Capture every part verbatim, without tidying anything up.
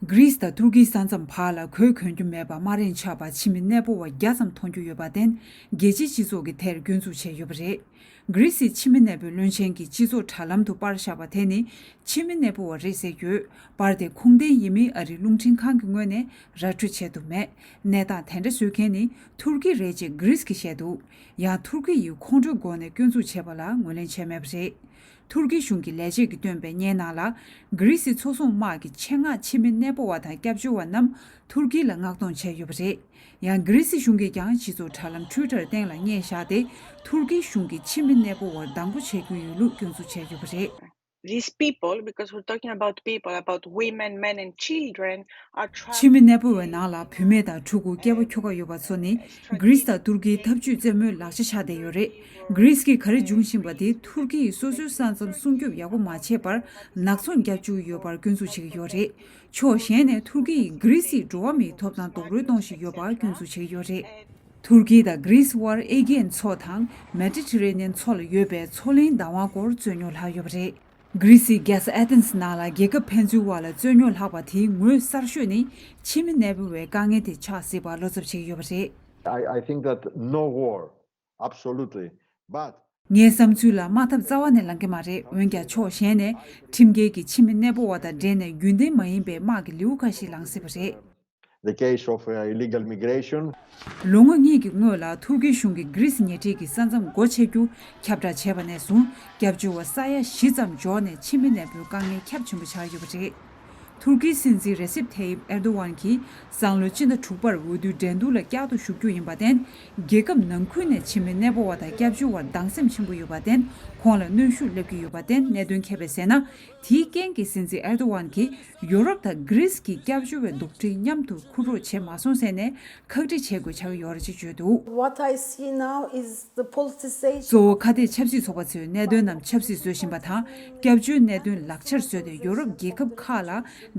གྷི་རིས་དང་ཐུར་ཁིའི་ས་མཚམས་བར་ལ་གོས་གོན་རྒྱུ་མེད་པར་དམའ་རིང་ཆགས་པར་ཕྱི་མི་གནས་སྤོ་བ་བརྒྱ་ཙམ་མཐོང་རྒྱུ་ཡོད་པར་བརྟེན། རྒྱལ་སྤྱིའི་སྤྱི་ཚོགས་ཀྱིས་དེར་སྐྱོན་འཛུགས་བྱས་ཡོད་པ་རེད། གྷི་རིས་སི་ཕྱི་མི་གནས་སྤོའི་བློན་ཆེན་གྱིས་སྤྱི་ཚོགས་དྲ་ལམ་དུ་པར་བཞག་པ་དེ་ནི་ཕྱི་མི་གནས་སྤོ་བ་རེད་ཟེར་ཡོད། པར་དེ་ཁུངས་ལྡན་ཡིན་མིན་ཨ་རིའི་རླུང་འཕྲིན་ཁང་གི་ངོས་ནས་ར་སྤྲོད་བྱས་ཐུབ་མེད། གནས་སྟངས་དེ་འདྲ་བཟོ་མཁན་ནི་ཐུར་ཁི་རེད་ཅེས་གྷི་རིས་ཀྱིས་བཤད་འདུག། ཡང་ཐུར་ཁི་ཡིས་ཁོང་ཁྲོའི་སྒོ་ནས་སྐྱོན་འཛུགས་བྱས་པ་ལ་ངོས་ལེན་བྱས་མེད་པ་རེད། ཐུར་ཁི་གཞུང་གི་ལས་བྱེད་ཀྱིས་བཏོན་པའི་བརྙན་ནང་ལ། གྷི་རིས་སི་ཚོགས་ཟུང་དམག་གི་ཆེད་མངགས་ཕྱི་མི་གནས་སྤོ་བ་དང་སྐྱབས་བཅོལ་བ་རྣམས་ཐུར་ཁི་ལ་མངགས་གཏོང་བྱས་ཡོད་པ་རེད། ཡང་གྷི་རིས་སི་གཞུང་གིས་ཀྱང་སྤྱི་ཚོགས་དྲ་ལམ་ཊུའི་ཊར་སྟེང་ལ་བརྙན་བཞག་སྟེ། ཐུར་ཁི་གཞུང་གིས་ཕྱི་མི་གནས་སྤོ་བར་སྡང་པོ་བྱེད་ཀྱི་ཡོད་ལུགས་སྐྱོན་འཛུགས་བྱས་ཡོད་པ་རེད། These people, because we're talking about people, about women, men, and children, are trapped. ཕྱི་མི་གནས་སྤོ་བའི་ནང་ལ་བུད་མེད་དང་ཕྲུ་གུ་སྐྱེ་བ་འཁྱོལ་ཁ་ཡོད་པ་ཚོ་ནི་གྷི་རིས་དང་ཐུར་ཁིའི་འཐབ་ཇུས་རྩེད་མོའི་ལག་ཆ་ཆགས་བསྡད་ཡོད་རེད། གྷི་རིས་ཀྱིས་ག་རེ་འབྱུང་བཞིན་པ་དེ་ཐུར་ཁི་ཡིས་སོ་སོའི་ས་མཚམས་སྲུང་སྐྱོབ་ཡག་པོ་མ་བྱས་པར་ནག་ཚོང་རྒྱག་བཅུག་ཡོད་པར་སྐྱོན་འཛུགས་བྱེད་ཀྱི་ཡོད་རེད། ཕྱོགས་གཞན་ནས་ཐུར་ཁི་ཡིས་གྷི་རིས་སི་འགྲོ་བ་མིའི་ཐོབ་ཐང་རྡོག་རོལ་གཏོང་བཞིན་ཡོད་པར་སྐྱོན་འཛུགས་བྱེད་ཀྱི་ཡོད་རེད། ཐུར་ཁི་དང་གྷི་རིས་དབར་ཨེ་ཇེ་ཡན་མཚོ་དང་མེ་ཌི་ཊི་རེ་ནི་ཡན་མཚོ་ལ་ཡོད་པའི་མཚོ་གླིང་བདག་དབང་སྐོར་རྩོད་རྙོག་ལྷག་ཡོད་པ་རེད། གྷི་རིས་སི་རྒྱལ་ས་ཨེ་ཐེན་སི་ནང་ལ་རྒྱལ་ཁབ་ཕན་ཚུན་དབར་ལ་རྩོད་རྙོག་ལྷག་པ་དེའི་ངོས་གསར་ཤོས་ནི་ཕྱི་མི་གནས་སྤོ་བའི་དཀའ་ངལ་དེ་ཆགས་སྲིད་པར་བློ་འཚབ་བྱེད་ཀྱི་ཡོད་པ་རེད། I, I think that no war, absolutely. But ངའི་བསམ་ཚུལ་ལ་དམག་འཐབ་རྩ་བ་ནས་ལངས་ཀྱི་མ་རེད། འོན་ཀྱང་ཕྱོགས་གཞན་ནས་ཁྲིམས་འགལ་གྱི་ཕྱི་མི་གནས་སྤོ་བ་དང་འབྲེལ་ནས་རྒྱུན་ལྡན་མ་ཡིན་པའི་དམག་གི་ལེའུ་ཁ་ཞིག་ལངས་སྲིད་པ་རེད། The case of, uh, illegal migration. ལོ་ངོ་གཉིས་ཀྱི་སྔོན་ལ་ཐུར་ཁེ་གཞུང་གིས་གྷི་རིས་ཉེ་འཁྲིས་ཀྱི་ས་མཚམས་སྒོ་ཕྱེ་རྒྱུ་ཁྱབ་བསྒྲགས་བྱས་པ་ནས་བཟུང་། སྐྱབས་བཅོལ་བ་ས་ཡ་བཞི་ཙམ་འབྱོར་ནས་ཕྱི་མི་གནས་སྤོའི་དཀའ་ངལ་ཁྱབ་ཆེན་པོ་ཆགས་ཡོད་པ་རེད། ཐུར་ཁེའི་སྲིད་འཛིན་རེ་སེབ་ཐེ་ཡིབ་ཨེར་དོ་ཝན་གྱིས་སང་ལོའི་ཕྱི་ཟླ་དྲུག་པར་འོས་བསྡུའི་འགྲན་བསྡུར་ལ་བསྐྱར་དུ་ཞུགས་རྒྱུ་ཡིན་པར་བརྟེན། རྒྱལ་ཁབ་ནང་ཁུལ་ནས་ཕྱི་མི་གནས་སྤོ་བ་དང་སྐྱབས་བཅོལ་བར་སྡང་སེམས་ཆེན་པོ་ཡོད་པར་བརྟེན། ཁོང་ལ་གནོན་ཤུགས་སླེབས་ཀྱི་ཡོད་པར་བརྟེན། གནད་དོན་མཁས་པས་ཟེར་ན། དེའི་རྐྱེན་གྱིས་སྲིད་འཛིན་ཨེར་དོ་ཝན་གྱིས་ཡུ་རོབ་དང་གྷི་རིས་ཀྱི་སྐྱབས་བཅོལ་བའི་གདུག་འདྲེ་མཉམ་དུ་འཁུར་རོགས་བྱས་མ་སོང་ཟེར་ནས་ཁག་དཀྲི་བྱེད་དགོས་ཆགས་ཡོད་རེད་ཅེས་བརྗོད་འདུག། What I see now is the politicization. གཙོ་བོ་ཁ་གཏད་ཆབ་སྲིད་ཚོགས་པ་ཚོས་གནད་དོན་རྣམས་ཆབ་སྲིད་བཟོ་བཞིན་པ་དང་། སྐྱབས་བཅོལ་གནད་དོན་ལག་ཆར་བཟོས་ཏེ་ཡོ་རོབ་རྒྱལ་ཁབ་ཁག་ལ་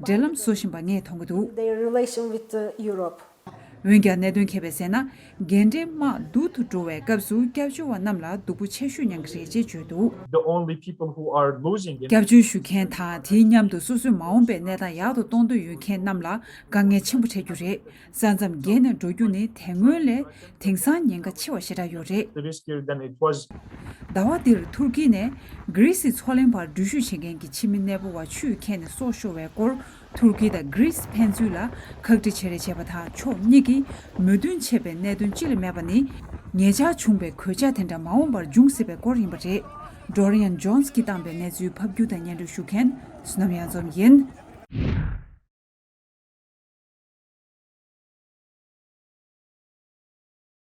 འབྲེལ་ལམ་བཟོ་བཞིན་པ་ངས་མཐོང་གི་འདུག། Their relation with, uh, Europe. འོན་ཀྱང་གནད་དོན་མཁས་པས་ཟེར་ན། འགན་འཁྲི་དམག་སྡུག་ཏུ་འགྲོ་བའི་སྐབས་སུ་སྐྱབས་བཅོལ་བ་རྣམས་ལ་སྡུག་པོ་ཆེ་ཤོས་མྱངས་ཀྱི་རེད་ཅེས་བརྗོད་འདུག། The only people who are losing in སྐྱབས་བཅོལ་ཞུ་མཁན་དང་དེའི་མཉམ་དུ་སོ་སོའི་མ་འོངས་པའི་གནས་སྟངས་ཡག་ཏུ་གཏོང་འདོད་ཡོད་མཁན་རྣམས་ལ་དཀའ་ངལ་ཆེན་པོ་འཕྲད་རྒྱུ་རེད། ས་མཚམས་བརྒལ་ནས་འགྲོ་རྒྱུ་ནི་དེ་སྔོན་ལས་དེང་སང་ཉེན་ཁ་ཆེ་བ་ཞེ་དྲག་ཡོད་རེད། Riskier than it was. ཟླ་བ་འདིར་ཐུར་ཁི་ནས་གྷི་རིས་སི་མཚོ་གླིང་བར་འགྲུལ་བཞུད་བྱེད་མཁན་གྱི་ཕྱི་མི་གནས་སྤོ་བ་ཆུས་ཁྱེར་ནས་སྲོག་ཤོར་བའི་སྐོར། ཐུར་ཁི་དང་གྷི་རིས་ཕན་ཚུན་ལ་ཁག་དཀྲི་བྱེད་རེས་བྱས་པ་དང་། ཕྱོགས་གཉིས་ཀྱིས་མོས་མཐུན་བྱས་པའི་གནད་དོན་ཅི་ལས་མེད་པ་ནི། ཉེ་ཆར་བྱུང་བའི་གོད་ཆག་དེ་འདྲ་མ་འོངས་པར་འབྱུང་སྲིད་པའི་སྐོར་ཡིན་པ་རེད། ཌོ་རི་ཡན་ཇོན་སི་གིས་བཏང་པའི་གནས་ཚུལ་ཕབ་སྒྱུར་དང་སྙན་སྒྲོན་ཞུ་མཁན་བསོད་ནམས་གཡང་འཛོམས་ཡིན།